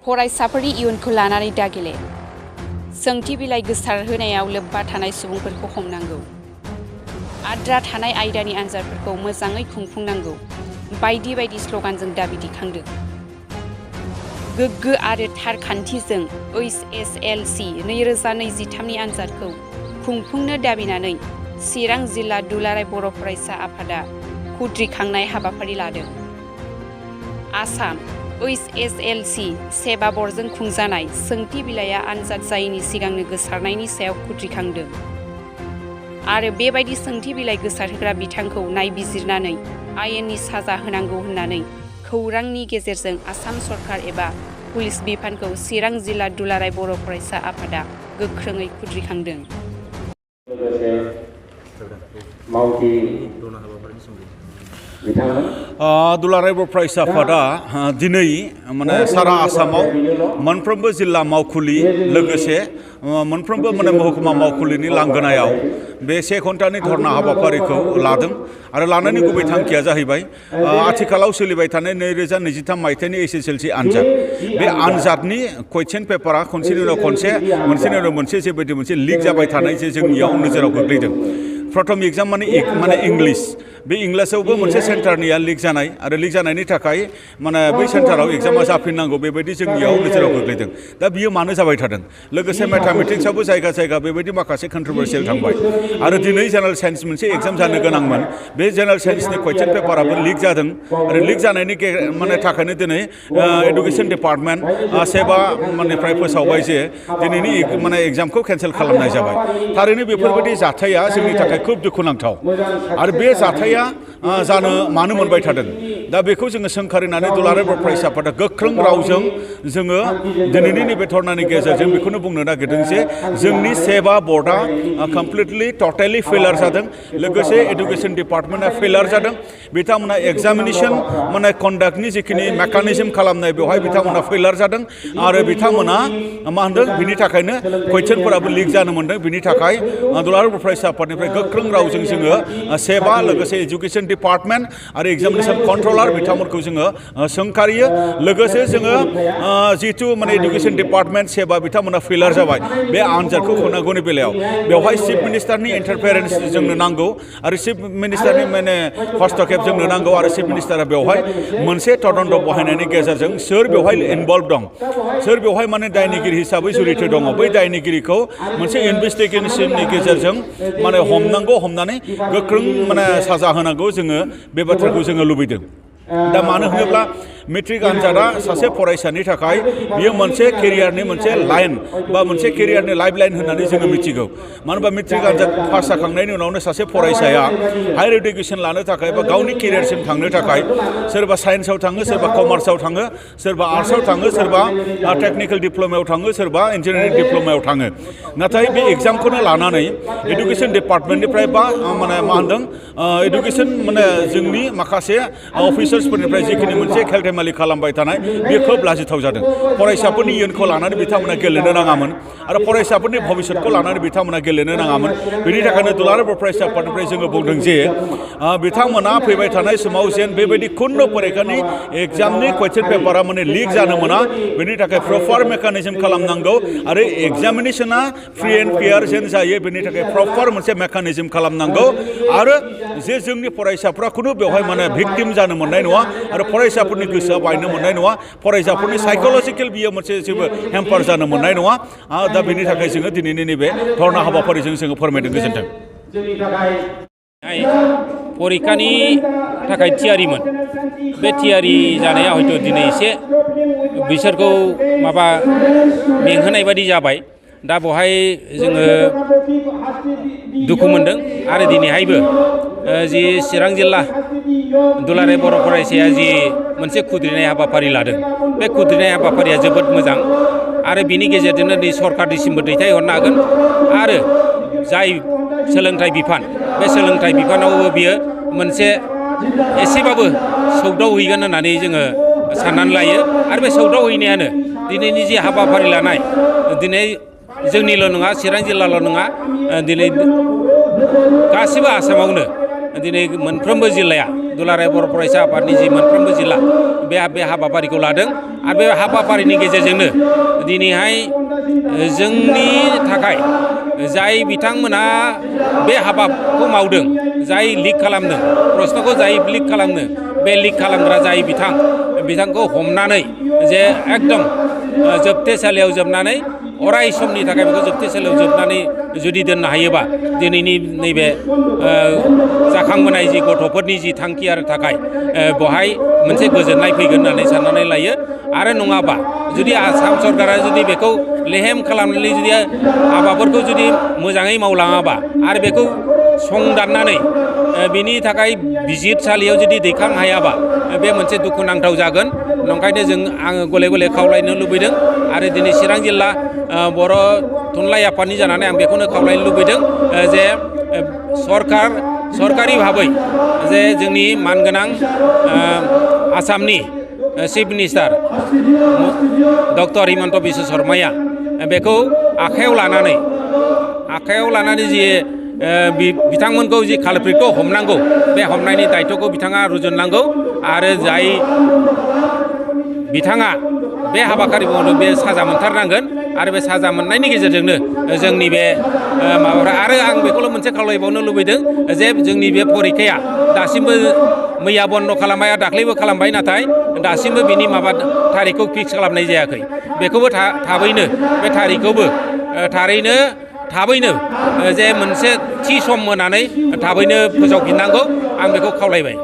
फरायसाफोरनि इयुनखौ लानानै दागेले सोंथि बिलाइ गोसारहोनायाव लोब्बा थानाय सुबुंफोरखौ हमनांगौ आद्रा थानाय आयदानि आनजादफोरखौ मोजाङै खुंफुंनांगौ बायदि बायदि स्लगानजों दाबि दिखांदों गोग्गो आरो थार खान्थिजों OHSLC 2023नि आनजादखौ खुंफुंनो दाबिनानै चिरां जिल्ला दुलाराय बर' फरायसा आफादा खुद्रिखांनाय हाबाफारि लादों आसाम OHSLC सेबा बर्डजों खुंजानाय सोंथि बिलाइया आनजाद जायैनि सिगांनो गोसारनायनि सायाव खुद्रिखांदों आरो बेबायदि सोंथि बिलाइ गोसारहोग्रा बिथांखौ नायबिजिरनानै आयेननि साजा होनांगौ होननानै खौरांनि गेजेरजों आसाम सरकार एबा पुलिस बिफानखौ चिरां जिल्ला दुलाराय बर' फरायसा आफादा गोख्रोङै खुद्रिखांदों दुलाराय बर' फरायसा आफादा दिनै माने सारा आसामाव मोनफ्रोमबो जिल्ला मावखुलि लोगोसे मोनफ्रोमबो माने महकुमा मावखुलिनि लांगोनायाव बे 1 घन्टानि धरना हाबाफारिखौ लादों आरो लानायनि गुबै थांखिया जाहैबाय आथिखालाव सोलिबाय थानाय 2023 मायथाइनि SSLC आनजाद बे आनजादनि कुइसन पेपारा खनसेनि उनाव खनसे मोनसेनि उनाव मोनसे जेबायदि मोनसे लिक जाबाय थानाय जे जोंनियाव नोजोराव गोग्लैदों प्रथम एग्जाम माने इंलिश बे इंलिशावबो मोनसे सेन्टारनिया लिक जानाय आरो लिक जानायनि थाखाय माने बै सेन्टाराव एग्जामा जाफिननांगौ बेबायदि जोंनियाव नोजोराव गोग्लैदों दा बियो मानो जाबाय थादों लोगोसे मैथमेटिक्सआवबो जायगा जायगा बेबायदि माखासे कन्ट्रोभार्सियेल थांबाय आरो दिनै जेनेरेल साइन्स मोनसे एग्जाम जानो गोनांमोन बे जेनेरेल साइन्सनि कुइसन पेपाराबो लिक जादों आरो लिक जानायनि माने थाखायनो दिनै एडुकेशन डिपार्टमेन्ट सेबा मानेफ्राय फोसावबाय जे दिनैनि माने एग्जामखौ केन्सेल खालामनाय जाबाय थारैनो बेफोरबायदि जाथाया जोंनि थाखाय खुब दुखुनांथाव आरो बे जाथाया जानो मानो मोनबाय थादों दा बेखौ जोङो सोंखारिनानै दुलाराय बर' फरायसा आफादा गोख्रों रावजों जोङो दिनैनि नैबे धरनानि गेजेरजों बेखौनो बुंनो नागिरदों जे जोंनि सेबा बर्डआ कमप्लिटलि टटेलि फेलार जादों लोगोसे एडुकेशन डिपार्टमेन्टआ फेलार जादों बिथांमोना एग्जामिनेशन माने कन्डाक्टनि जिखिनि मेकानिजम खालामनाय बेवहाय बिथांमोना फेलार जादों आरो बिथांमोना मा होनदों बिनि थाखायनो कुइसनफोराबो लिक जानो मोनदों बिनि थाखाय दुलाराय बर' फरायसा आफादनिफ्राय गोख्रों रावजों जोङो सेबा लोगोसे एजुकेशन डिपार्टमेन्ट आरो एग्जामिनेशन कन्ट्रलार बिथांमोनखौ जोङो सोंखारियो लोगोसे जोङो जितु माने एडुकेशन डिपार्टमेन्ट सेबा बिथांमोना फेलार जाबाय बे आनजादखौ होनांगौनि बेलायाव बेवहाय चिफ मिनिस्टारनि इन्टारफेरेन्स जोंनो नांगौ आरो चिफ मिनिस्टारनि माने हस्तक्षेप जोंनो नांगौ आरो चिफ मिनिस्टारा बेवहाय मोनसे तदन्त बहायनायनि गेजेरजों सोर बेवहाय इनभल्भ दं सोर बेवहाय माने दायनिगिरि हिसाबै जुरित दङ बै दायनिगिरिखौ मोनसे इनभेस्टिगेशननि गेजेरजों माने हमनांगौ हमनानै गोख्रों माने साजा होनांगौ जोङो बे बाथ्राखौ जोङो लुबैदों दा मानो होनोब्ला मेट्रिक आनजादा सासे फरायसानि थाखाय बियो मोनसे केरियारनि मोनसे लाइन बा मोनसे केरियारनि लाइफ लाइन होननानै जोङो मिथिगौ मानो होनबा मेट्रिक आनजाद पास जाखांनायनि उनावनो सासे फरायसाया हायार इडुकेसन लानो थाखाय बा गावनि केरियारसिम थांनो थाखाय सोरबा साइन्सआव थाङो सोरबा कमार्सआव थाङो सोरबा आर्ट्सआव थाङो सोरबा टेक्निकेल डिप्ल'मायाव थाङो सोरबा इन्जिनियारिं डिप्ल'मायाव थाङो नाथाय बे एग्जामखौनो लानानै एडुकेशन डिपार्टमेन्टनिफ्राय बा माने मा होनदों एडुकेशन माने जोंनि माखासे अफिसार्सफोरनिफ्राय जिखिनि मोनसे खेलथेमालि खालामबाय थानाय बे खोब लाजिथाव जादों फरायसाफोरनि इयुनखौ लानानै बिथांमोना गेलेनो नाङामोन आरो फरायसाफोरनि भबिष्यतखौ लानानै बिथांमोना गेलेनो नाङामोन बेनि थाखायनो दुलाराय बर' फरायसा आफादनिफ्राय जोङो बुंदों जे बिथांमोना फैबाय थानाय समाव जेन बेबायदि खुनु फरिखानि एग्जामनि कुइसन पेपारा माने लिक जानो मोना बेनि थाखाय प्रपार मेकानिजम खालामनांगौ आरो एग्जामिनेशना फ्रि एन्ड फेयार जेन जायो बेनि थाखाय प्रपार मोनसे मेकानिजम खालामनांगौ आरो जे जोंनि फरायसाफ्रा खुनु बेवहाय माने भिक्टिम जानो मोननाय नङा आरो फरायसाफोरनि गोसोआ बायनो मोननाय नङा फरायसाफोरनि साइकोलजिकेल बियो मोनसे जेबो हेम्पार जानो मोननाय नङा दा बेनि थाखाय जोङो दिनैनि नैबे धरना हाबाफारिजों जोङो फोरमायदों गोजोन्थों परिखानि थाखाय थियारिमोन बे थियारि जानाया हयथ' दिनै एसे बिसोरखौ माबा मेंहोनाय बादि जाबाय दा बेवहाय जोङो दुखु मोनदों आरो दिनैहायबो जि चिरां जिल्ला दुलाराय बर' फरायसाया जि मोनसे खुद्रिनाय हाबाफारि लादों बे खुद्रिनाय हाबाफारिया जोबोद मोजां आरो बिनि गेजेरजोंनो दै सरकारनिसिमबो दैथायहरनो हागोन आरो जाय सोलोंथाइ बिफान बे सोलोंथाइ बिफानावबो बियो मोनसे एसेबाबो सौदावहैगोन होननानै जोङो साननानै लायो आरो बे सौदावहैनायानो दिनैनि जि हाबाफारि लानाय दिनै जोंनिल' नङा चिरां जिल्लाल' नङा दिनै गासिबो आसामावनो दिनै मोनफ्रोमबो जिल्लाया दुलाराय बर' फरायसा आफादनि जि मोनफ्रोमबो जिल्ला बे हाबाफारिखौ लादों आरो बे हाबाफारिनि गेजेरजोंनो दिनैहाय जोंनि थाखाय जाय बिथांमोना बे हाबाखौ मावदों, जाय लिक खालामदों, प्रश्नखौ जाय लिक खालामनो, बे लिक खालामग्रा जाय बिथांखौ हमनानै जे एकदम जोबथेसालियाव जोबनानै अराय समनि थाखाय बेखौ जोबथेसालियाव जोबनानै जुदि दोननो हायोबा दिनैनि नैबे जाखांबोनाय जि गथ'फोरनि जि थांखि आरो थाखाय बेवहाय मोनसे गोजोननाय फैगोन होननानै साननानै लायो। आरो नङाबा जुदि आसाम सरकारा जुदि बेखौ लेहेम खालामनानै जुदि हाबाफोरखौ जुदि मोजाङै मावलाङाबा आरो बेखौ संदाननानै बिनि थाखाय बिजिरसालियाव जुदि दैखांनो हायाबा बे मोनसे दुखुनांथाव जागोन। नंखायनो आङो गले गले खावलायनो लुबैदों आरो दिनै चिरां जिल्ला बर' थुनलाइ आफादनि जानानै आं बेखौनो खावलायनो लुबैदों जे सरकारि भाबै जे जोंनि मानगोनां आसामनि chief minister doctor Himanta Biswa शर्माया बेखौ आखायाव लानानै जि बिथांमोनखौ जि कालप्रिटखौ हमनांगौ, बे हमनायनि दायथ'खौ बिथाङा रुजुननांगौ आरो जाय बिथाङा बे हाबाफारि मावदों बे साजा मोनथारनांगोन आरो बे साजा मोननायनि गेजेरजोंनो जोंनि बे माबाफ्रा आरो आं बेखौल' मोनसे खावलायबावनो लुबैदों जे जोंनि बे परिखाया दासिमबो मैया बन्द' खालामबाय, दाख्लैबो खालामबाय, नाथाय दासिमबो बिनि थारिखखौ फिक्स खालामनाय जायाखै। बेखौबो थाबैनो बे थारिखखौबो थाबैनो जे मोनसे थि सम होनानै थाबैनो फोसावफिननांगौ, आं बेखौ खावलायबाय।